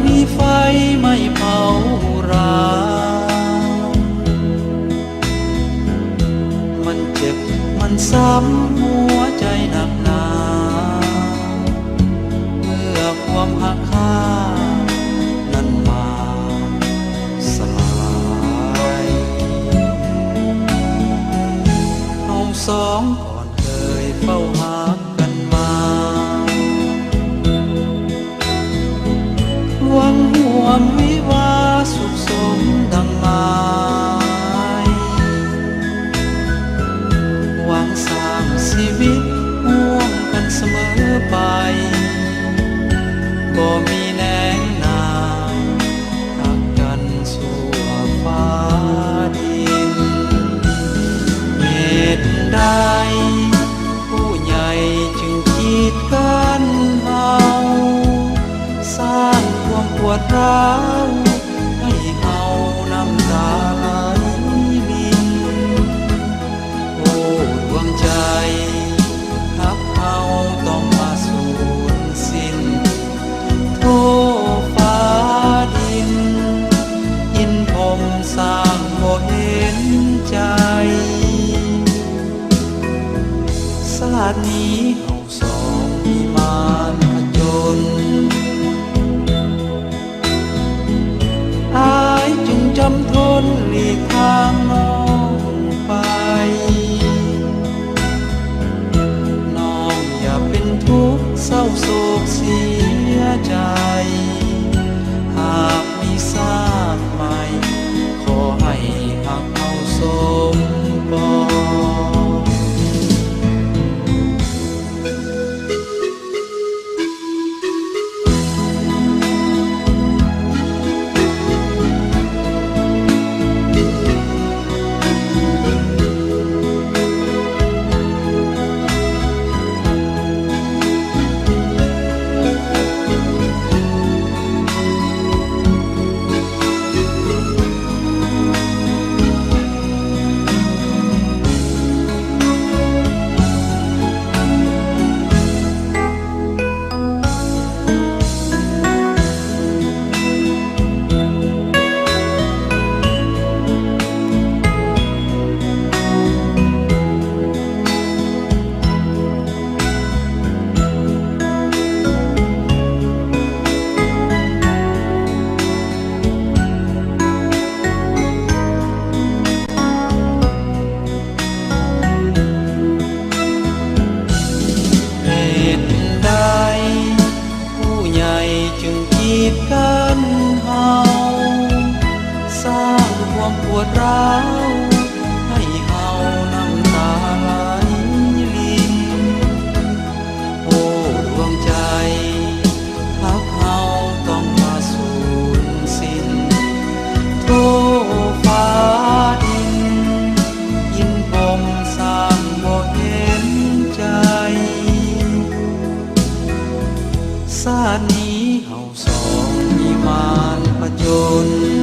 ມີໄຟໄໝ້ເຜົາຣາວ ມັນເຈັບມັນຊ້ຳຫົວໃຈໜັກໜາ ເມື່ອຄວາມຮັກຂ້ານັ້ນມາສະຫຼາຍ ເຮົາສອງກ່ອນເຄີຍເຝົ້າຮັກກັນມາ ຫວັງຮ່ວມວິວາສຸກສົມດັ່ງໝາຍ ຫວັງສ້າງຊີວິດຮ່ວມກັນສະເໝີໄປ ບໍ່ມີແນງໜ້າຮັກກັນຊົ່ວຟ້າດິນ ເຫດໃດ ຜູ້ໃຫຍ່ຈຶ່ງກີດກັ້ນເຮົາ ສ້າງຄວາມປວດຮ້າວໃຫ້ເຮົານ້ຳຕາໄຫຼລິນ ໂອ້ ດວງໃຈຮັກເຮົາຕ້ອງມາສູນສິ້ນ ໂທ ຟ້າດິນ ອິນພົມສ້າງບໍ່ເຫັນໃຈ ຊາດນີ້ເຮົາສອງມີມານຜະຈົນ ອາຍຈຶ່ງຈຳທົນຫຼີກທາງນ້ອງໄປ ນ້ອງຢ່າເປັນທຸກເສົ້າໂສກເສຍໃຈ ຫາກມີຊາດໃໝ່ ຂໍໃຫ້ຮັກເຮົາສົມປອງ. ເຫດໃດ ຜູ້ໃຫຍ່ຈຶ່ງກີດກັ້ນເຮົາ ສ້າງຄວາມປວດຮ້າວໃຫ້ເຮົານ້ຳຕາໄຫຼລິນ ໂອ້ ດວງໃຈຮັກເຮົາຕ້ອງມາສູນສິ້ນ ໂທ ຟ້າດິນ ອິນພົມສ້າງບໍ່ເຫັນໃຈ ຊາດນີ້ເຮົາ ສອງມີມານຜະຈົນ